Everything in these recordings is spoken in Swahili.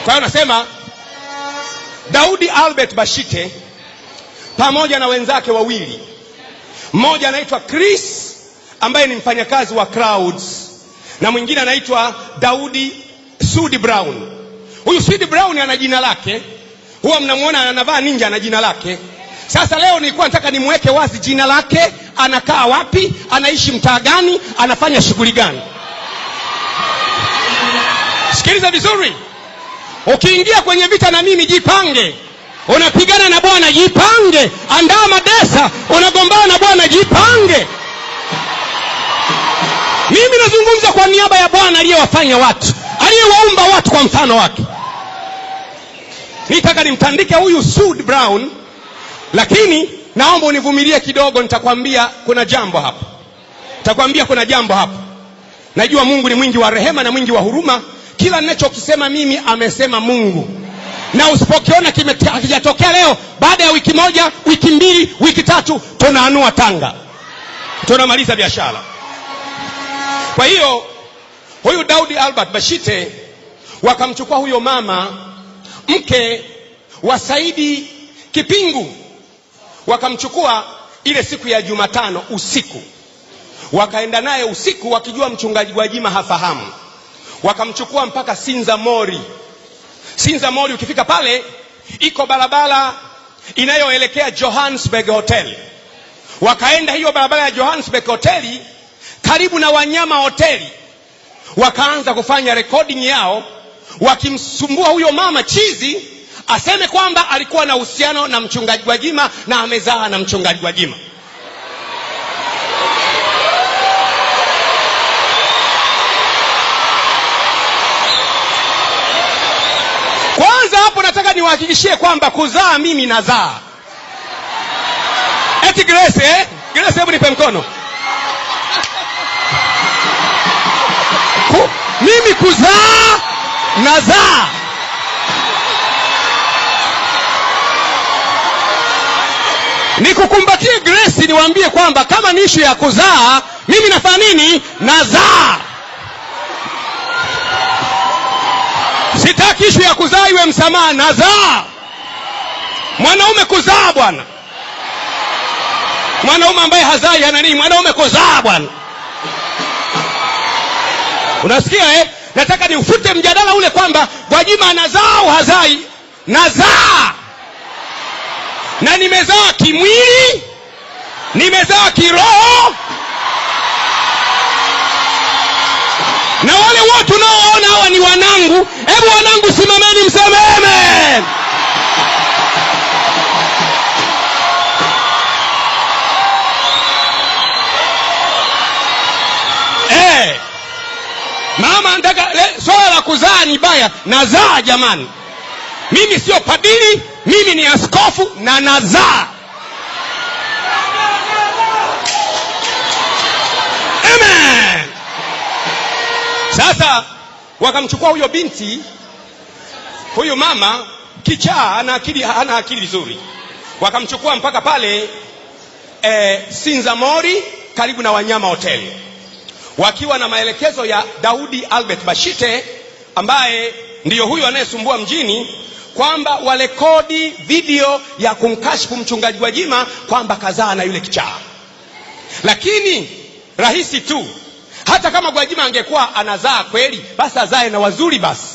Kwa hiyo nasema Daudi Albert Bashite pamoja na wenzake wawili, mmoja anaitwa Chris ambaye ni mfanyakazi wa Clouds na mwingine anaitwa Daudi Sudi Brown. Huyu Sudi Brown ana jina lake, huwa mnamuona anavaa ninja, ana jina lake. Sasa leo nilikuwa nataka nimweke wazi jina lake, anakaa wapi, anaishi mtaa gani, anafanya shughuli gani. Sikiliza vizuri, ukiingia kwenye vita na mimi jipange. Unapigana na Bwana jipange, andaa madesa. Unagombana na Bwana jipange. Mimi nazungumza kwa niaba ya Bwana aliyewafanya watu, aliyewaumba watu kwa mfano wake. Nitaka nimtandike huyu Sud Brown, lakini naomba univumilie kidogo. Nitakwambia kuna jambo hapa, nitakwambia kuna jambo hapa. Najua Mungu ni mwingi wa rehema na mwingi wa huruma. Kila ninachokisema mimi amesema Mungu, na usipokiona hakijatokea leo, baada ya wiki moja, wiki mbili, wiki tatu, tunaanua tanga, tunamaliza biashara. Kwa hiyo huyu Daudi Albert Bashite wakamchukua huyo mama mke wa Saidi Kipingu, wakamchukua ile siku ya Jumatano usiku, wakaenda naye usiku, wakijua mchungaji Gwajima hafahamu. Wakamchukua mpaka Sinza Mori. Sinza Mori, ukifika pale iko barabara inayoelekea Johannesburg Hotel. Wakaenda hiyo barabara ya Johannesburg Hotel karibu na Wanyama Hoteli, wakaanza kufanya recording yao, wakimsumbua huyo mama chizi aseme kwamba alikuwa na uhusiano na mchungaji Gwajima na amezaa na mchungaji Gwajima. Kwanza hapo nataka niwahakikishie kwamba kuzaa mimi nazaa. Eti Grace, eh? Grace, hebu nipe mkono. Mimi kuzaa nazaa. Nikukumbatie Grace, niwaambie kwamba kama ni issue ya kuzaa, mimi nafanya nini? Nazaa. Sitaki issue ya kuzaa iwe msamaha, nazaa. Mwanaume kuzaa bwana. Mwanaume ambaye hazai ana nini? Mwanaume kuzaa bwana. Unasikia eh? Nataka niufute mjadala ule kwamba Gwajima anazaa au hazai. Nazaa. Na nimezaa kimwili, nimezaa kiroho. Na wale wote unaoona hawa ni wanangu, hebu wanangu simameni mseme amen. Mama nataka swala la kuzaa ni baya. Nazaa jamani. Mimi sio padiri, mimi ni askofu na nazaa. Amen. Sasa wakamchukua huyo binti, huyu mama kichaa, hana akili vizuri. Wakamchukua mpaka pale Sinza Mori karibu na Wanyama Hotel, wakiwa na maelekezo ya Daudi Albert Bashite ambaye ndiyo huyu anayesumbua mjini, kwamba warekodi video ya kumkashifu mchungaji Gwajima kwamba kazaa na yule kichaa. Lakini rahisi tu, hata kama Gwajima angekuwa anazaa kweli, basi azae na wazuri basi.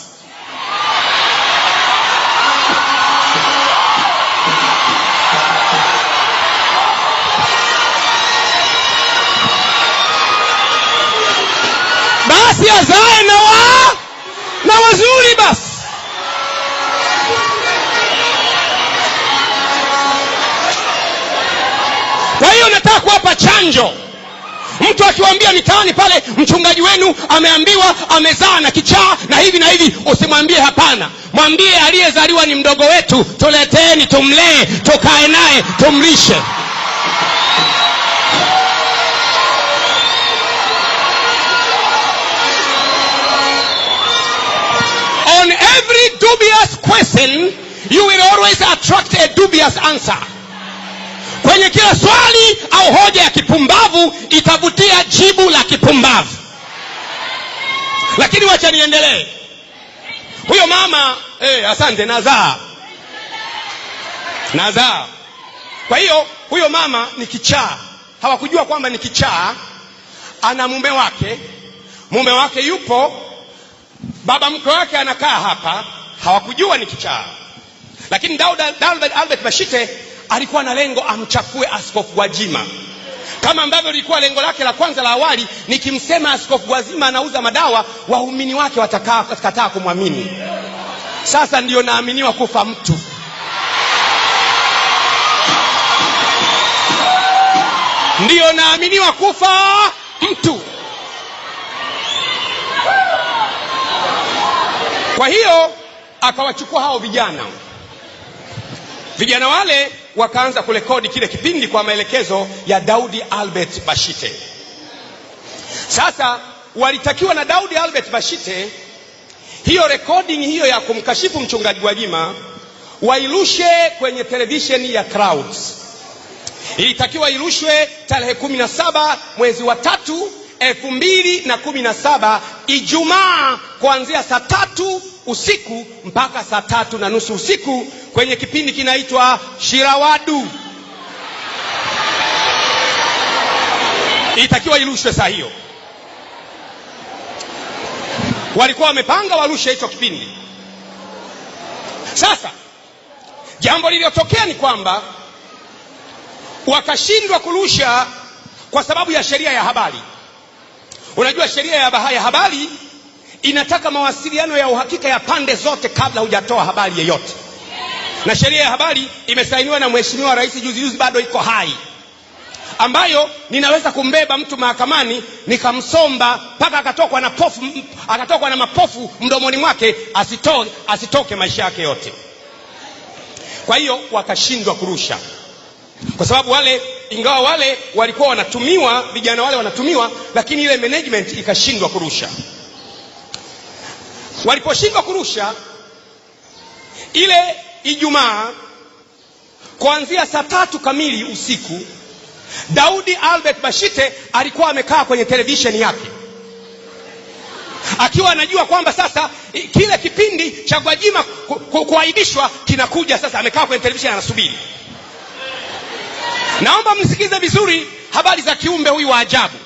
Basi azae na wazuri basi. Kwa hiyo nataka kuwapa chanjo. Mtu akiwaambia mitaani pale mchungaji wenu ameambiwa amezaa na kichaa na hivi na hivi, usimwambie hapana. Mwambie aliyezaliwa ni mdogo wetu, tuleteeni tumlee, tukae naye, tumlishe. On every dubious question you will always attract a dubious answer. Kwenye kila swali au hoja ya kipumbavu itavutia jibu la kipumbavu. Lakini wacha niendelee. Huyo mama Asante, nazaa. Nazaa. Kwa hiyo huyo mama ni kichaa. Hawakujua kwamba ni kichaa. Ana mume wake. Mume wake yupo, baba mkwe wake anakaa hapa. Hawakujua ni kichaa. Lakini Daud Albert Bashite alikuwa na lengo amchafue Askofu Gwajima. Kama ambavyo lilikuwa lengo lake la kwanza la awali, nikimsema Askofu Gwajima anauza madawa, waumini wake watakataa kumwamini. Sasa ndio naaminiwa kufa mtu. Ndio naaminiwa kufa mtu. Kwa hiyo akawachukua hao vijana. Vijana wale wakaanza kurekodi kile kipindi kwa maelekezo ya Daudi Albert Bashite. Sasa walitakiwa na Daudi Albert Bashite hiyo recording hiyo ya kumkashifu mchungaji Gwajima wairushe kwenye television ya Clouds. Ilitakiwa irushwe tarehe 17 mwezi wa 3 2017 Ijumaa, kuanzia saa 3 usiku mpaka saa 3:30 usiku kwenye kipindi kinaitwa Shirawadu. Ilitakiwa irushwe saa hiyo. Walikuwa wamepanga warushe hicho kipindi. Sasa jambo lililotokea ni kwamba wakashindwa kurusha kwa sababu ya sheria ya habari. Unajua sheria ya habari inataka mawasiliano ya uhakika ya pande zote kabla hujatoa habari yeyote. Na sheria ya habari imesainiwa na Mheshimiwa Rais juzi juzi, bado iko hai, ambayo ninaweza kumbeba mtu mahakamani nikamsomba mpaka akatokwa na mapofu mdomoni mwake, asitoke maisha yake yote. Kwa hiyo wakashindwa kurusha. Kwa sababu wale, ingawa wale walikuwa wanatumiwa, vijana wale wanatumiwa, lakini ile management ikashindwa kurusha. Waliposhindwa kurusha ile Ijumaa kuanzia saa 3 kamili usiku, Daudi Albert Bashite alikuwa amekaa kwenye television yake akiwa anajua kwamba sasa kile kipindi cha Gwajima kuaibishwa kinakuja. Sasa amekaa kwenye television anasubiri. Naomba msikize vizuri habari za kiumbe huyu wa ajabu.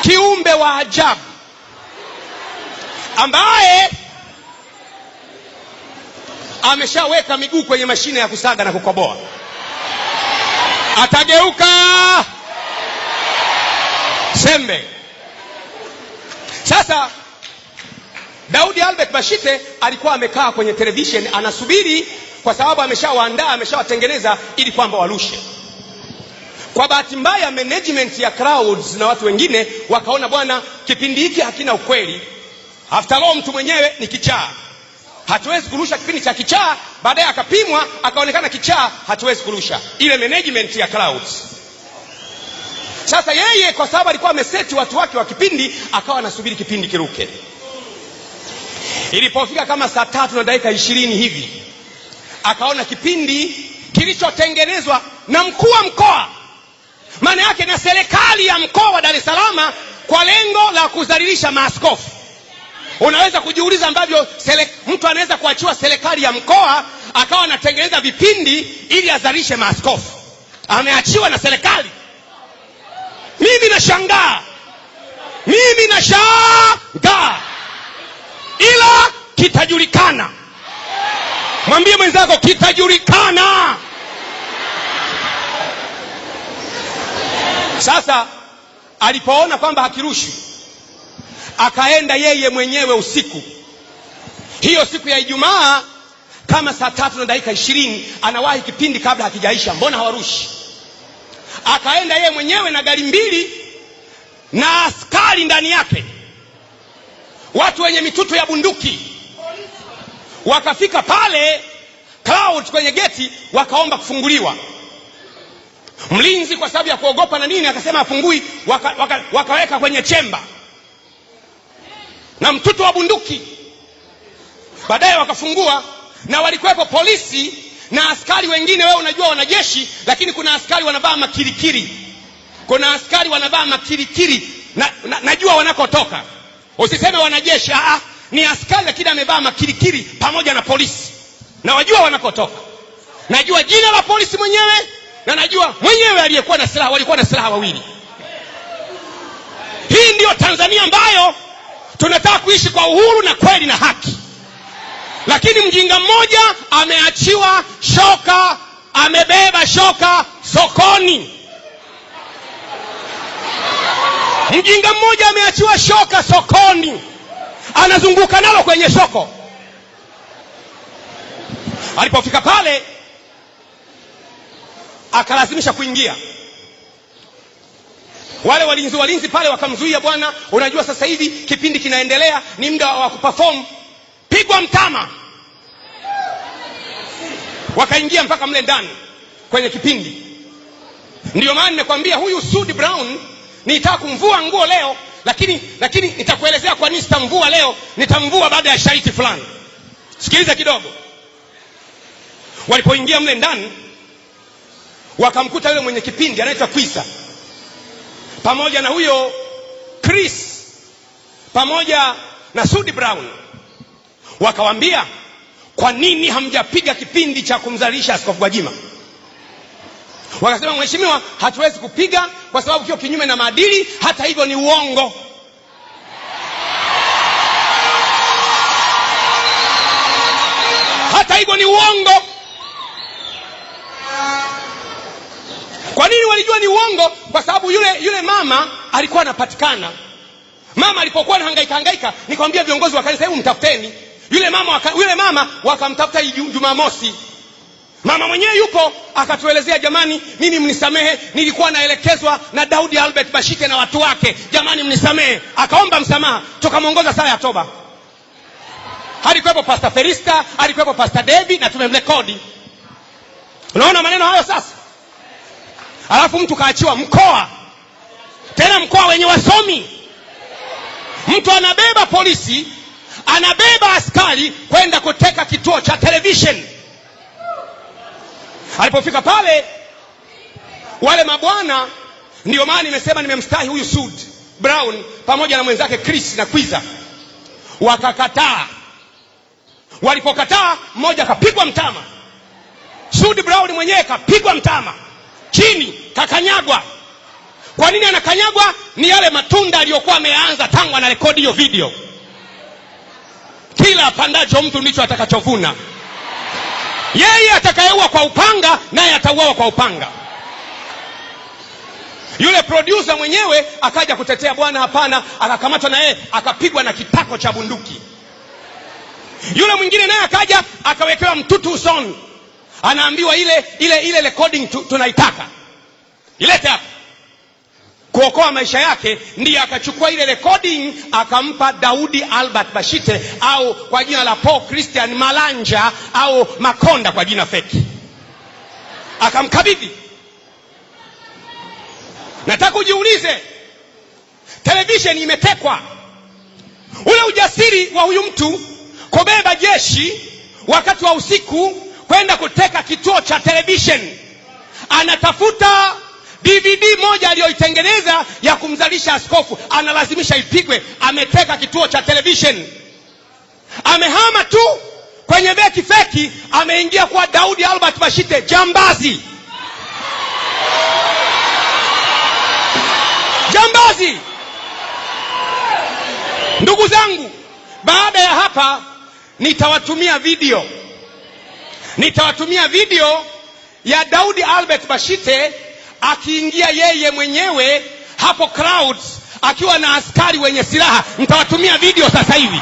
Kiumbe wa ajabu ambaye ameshaweka miguu kwenye mashine ya kusaga na kukoboa. Atageuka sembe. Sasa Daudi Albert Bashite alikuwa amekaa kwenye television anasubiri, kwa sababu ameshawaandaa, ameshawatengeneza ili kwamba warushe. Kwa bahati mbaya management ya Clouds na watu wengine wakaona, bwana, kipindi hiki hakina ukweli. After all mtu mwenyewe ni kichaa. Hatuwezi kurusha kipindi cha kichaa. Baadaye akapimwa akaonekana kichaa, hatuwezi kurusha. Ile management ya Clouds. Sasa yeye kwa sababu alikuwa ameseti watu wake wa kipindi, akawa anasubiri kipindi kiruke. Ilipofika kama saa 3:20 hivi, akaona kipindi kilichotengenezwa na mkuu wa mkoa, maana yake na serikali ya mkoa wa Dar es Salaam, kwa lengo la kudhalilisha maaskofu. Unaweza kujiuliza ambavyo mtu anaweza kuachiwa serikali ya mkoa akawa anatengeneza vipindi ili azalishe maaskofu. Ameachiwa na serikali. Mimi nashangaa. Mimi nashangaa. Ila kitajulikana. Mwambie mwenzako kitajulikana. Sasa alipoona kwamba hakirushwi, akaenda yeye mwenyewe usiku. Hiyo siku ya Ijumaa kama saa 3:20 anawahi kipindi kabla hakijaisha, mbona hawarushi? Akaenda yeye mwenyewe na gari 2 na askari ndani yake, watu wenye mitutu ya bunduki. Wakafika pale Cloud kwenye geti, wakaomba kufunguliwa. Mlinzi kwa sababu ya kuogopa na nini akasema afungui, wakaweka kwenye chemba na mtutu wa bunduki. Baadaye wakafungua, na walikuwepo polisi na askari wengine. Wewe unajua wanajeshi, lakini kuna askari wanavaa makirikiri. Kuna askari wanavaa makirikiri na najua wanakotoka. Usiseme wanajeshi, Ni askari lakini amevaa makirikiri pamoja na polisi. Na wajua wanakotoka. Najua jina la polisi mwenyewe na najua mwenyewe aliyekuwa na silaha, walikuwa na silaha wawili. Hii ndiyo Tanzania ambayo tunataka kuishi kwa uhuru na kweli na haki. Lakini mjinga mmoja ameachiwa shoka, amebeba shoka sokoni. Mjinga mmoja ameachiwa shoka sokoni, anazunguka nalo kwenye soko. Alipofika pale akalazimisha kuingia. Wale walinzi pale wakamzuia, bwana, unajua sasa hivi kipindi kinaendelea, ni muda wa kuperform, pigwa mtama. Wakaingia mpaka mle ndani kwenye kipindi. Ndio maana nimekwambia huyu Sudi Brown nitaka kumvua nguo leo, lakini nitakuelezea kwa nini sitamvua leo. Nitamvua baada ya sharti fulani. Sikiliza kidogo. Walipoingia mle ndani wakamkuta yule mwenye kipindi anaitwa Kwisa pamoja na huyo Chris pamoja na Sudi Brown. Wakawambia, kwa nini hamjapiga kipindi cha kumzalisha Askofu Gwajima? Wakasema, mheshimiwa, hatuwezi kupiga kwa sababu kio kinyume na maadili, hata hivyo ni uongo. Hata hivyo ni uongo. Kwa nini walijua ni uongo? Kwa sababu yule mama alikuwa anapatikana. Mama alipokuwa anahangaika hangaika, nikamwambia viongozi wa kanisa, hebu mtafuteni yule mama. Wakamtafuta Jumamosi. Mama mwenyewe yupo, akatuelezea, jamani, mimi mnisamehe, nilikuwa naelekezwa na Daudi Albert Bashite na watu wake, jamani mnisamehe. Akaomba msamaha, tukamwongoza sala ya toba. Alikuwepo Pastor Felista, alikuwepo Pastor David na tumemrekodi. Unaona maneno hayo sasa? Alafu mtu kaachiwa mkoa, tena mkoa wenye wasomi. Mtu anabeba polisi, anabeba askari kwenda kuteka kituo cha television. Alipofika pale wale mabwana, ndio maana nimesema nimemstahi huyu Sud Brown pamoja na mwenzake Chris na Kwiza, wakakataa. Walipokataa, mmoja akapigwa mtama. Sud Brown mwenyewe kapigwa mtama chini, kakanyagwa. Kwa nini anakanyagwa? Ni yale matunda aliyokuwa ameanza tangu anarekodi hiyo video. Kila apandacho mtu ndicho atakachovuna. Yeye atakayeua kwa upanga naye atauawa kwa upanga. Yule producer mwenyewe akaja kutetea, bwana hapana, akakamatwa na yeye akapigwa na kitako cha bunduki. Yule mwingine naye akaja akawekewa mtutu usoni, anaambiwa ile recording tunaitaka ilete hapa. Kuokoa maisha yake, ndiye akachukua ile recording akampa Daudi Albert Bashite, au kwa jina la Paul Christian Malanja au Makonda kwa jina feki, akamkabidhi. Nataka ujiulize, television imetekwa. Ule ujasiri wa huyu mtu kubeba jeshi wakati wa usiku kwenda kuteka kituo cha television, anatafuta DVD moja aliyoitengeneza ya kumzalisha askofu, analazimisha ipigwe. Ameteka kituo cha television, amehama tu kwenye beki feki, ameingia kwa Daudi Albert Bashite, jambazi. Jambazi. Ndugu zangu, baada ya hapa nitawatumia video. Nitawatumia video ya Daudi Albert Bashite akiingia yeye mwenyewe hapo crowds akiwa na askari wenye silaha. Nitawatumia video sasa hivi.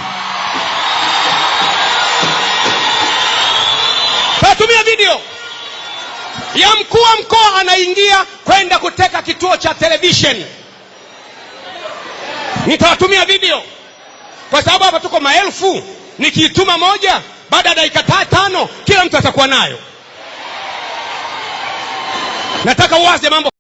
Nitawatumia video ya mkuu wa mkoa anaingia kwenda kuteka kituo cha television. Nitawatumia video kwa sababu hapa tuko maelfu. Nikiituma moja, baada ya dakika 5 kila mtu atakuwa nayo. Nataka uwaze mambo.